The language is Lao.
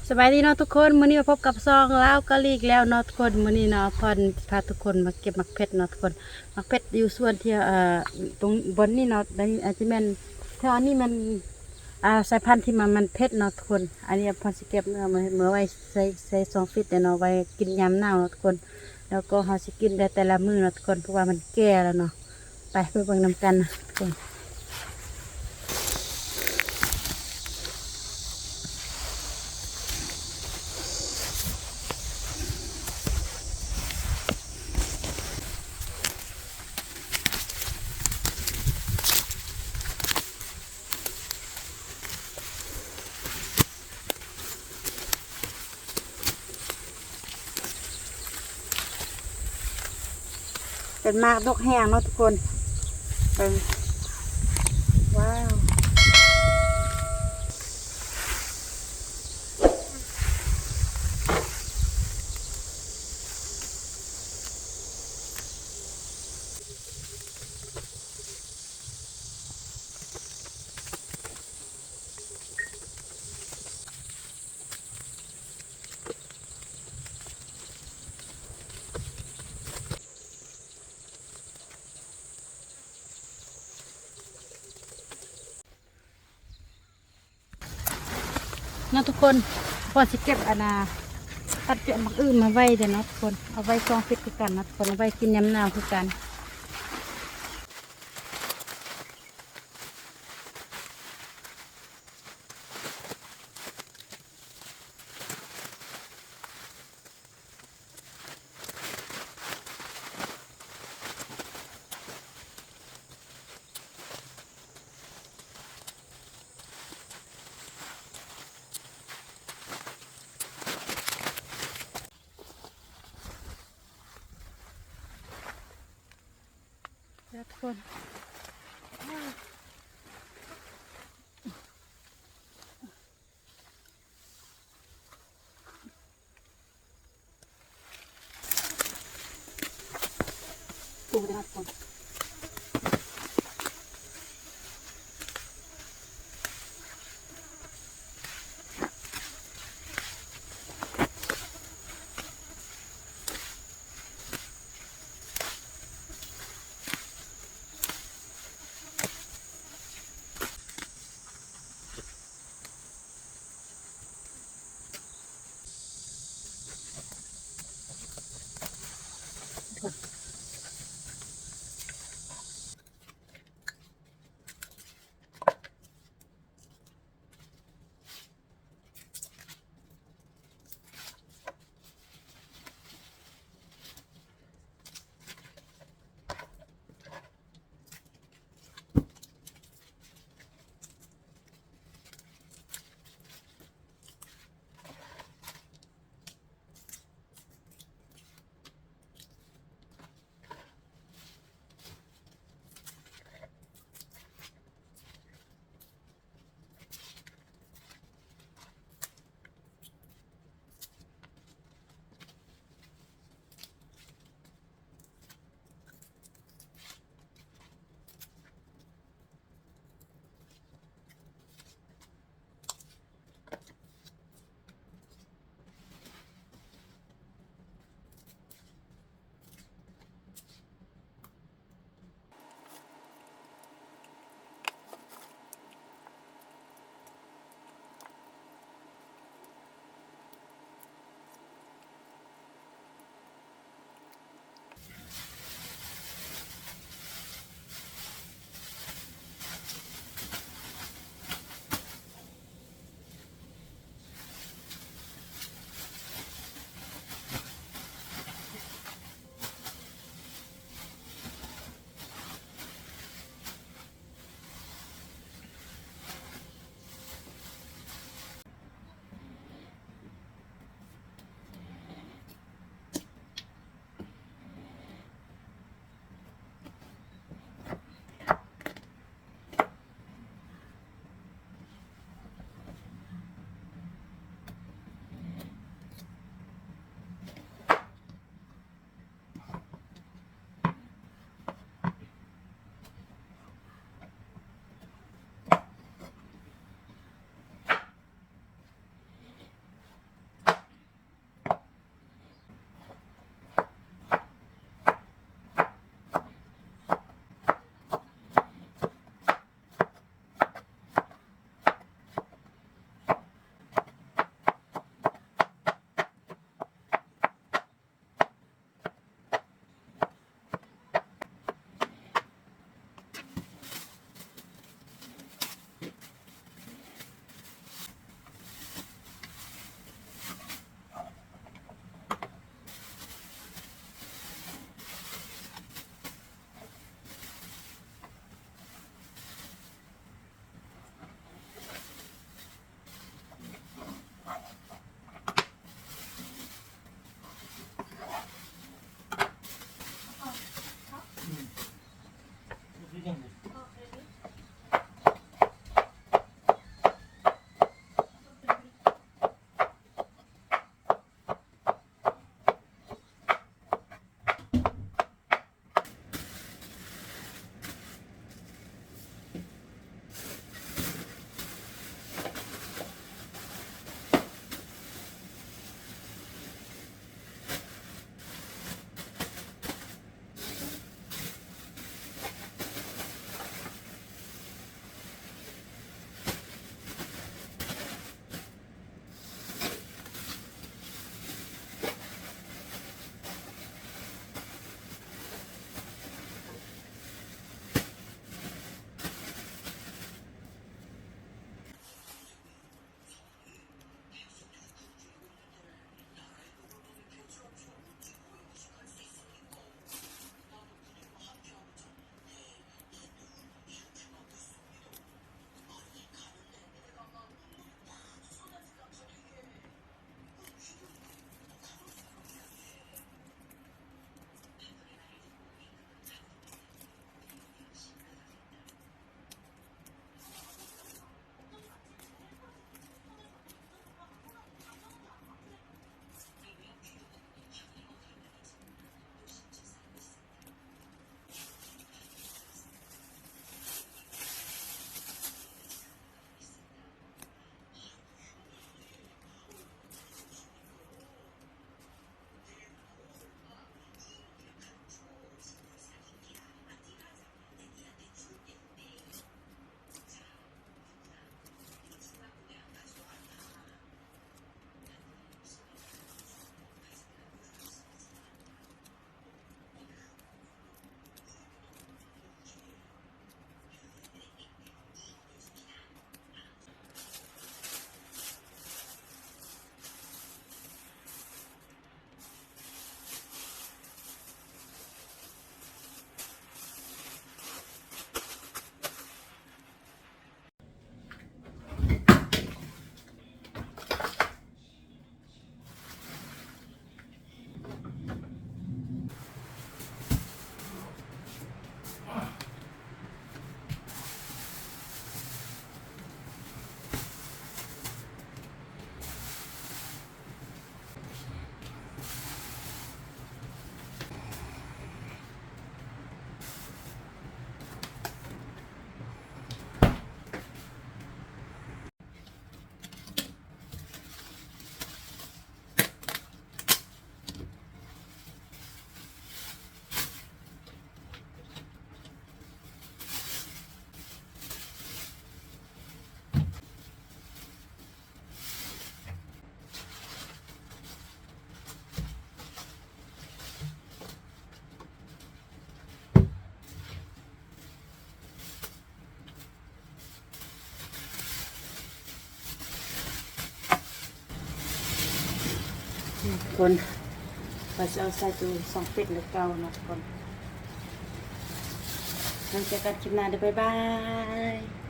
ສະບາຍດີເນາະທຸກຄົນ, ມື້ນີ້ມາພົບກັບຊ່ອງລາວເກົາຫຼີອີກແລ້ວເນາະທຸກຄົນ. ມື້ນີ້ເນາະ ອາພອນຊິພາທຸກຄົນມາເກັບໝາກເຜັດເນາະທຸກຄົນ. ໝາກເຜັດຢູ່ສວນທີ່ ເອີ ຕົງບ່ອນນີ້ເນາະ ໃນ ອາດຈະແມ່ນແຖວອັນນີ້ແມ່ນ ອາ ສາຍພັນທີ່ມັນ ມັນເຜັດເນາະທຸກຄົນ. ອັນນີ້ອາພອນຊິເກັບເມືອ ເມືອໄວ້ໃສ່ ໃສ່ຊ່ອງຟຣີດເນາະ ໄວ້ກິນຍາມໜາວເນາະທຸກຄົນ. ແລ້ວກໍເຮົາຊິກິນໄດ້ແຕ່ລະມື້ເນາະທຸກຄົນ ເພາະວ່າມັນແກ່ແລ້ວເນາະ. ໄປ ໄປເບິ່ງນຳກັນນະທຸກຄົນ. ເປັນໝາກດົກແຮງເນາະທຸກຄົນ. ເບິ່ງ ວ້າວ. ເນາະທຸກຄົນ ພອຊິເກັບອັນນ່າ ຕັດເປັນໝາກອຶມມາໄວ້ເດີເນາະທຸກຄົນ. ເອົາໄວ້ຊ່ອງຟຣີດຄືກັນເນາະທຸກຄົນ ເອົາໄວ້ກິນຍາມໜາວຄືກັນ. ເດີທຸກຄົນ. ເ ຄົນ ຂ້ອຍຊິເອົາໃສ່ຕູ້ຊ່ອງປິດຄືເກົ່າເນາະທຸກຄົນ. ແລ້ວເຈີກັນຄລິບໜ້າເດີ້ ບາຍບາຍ.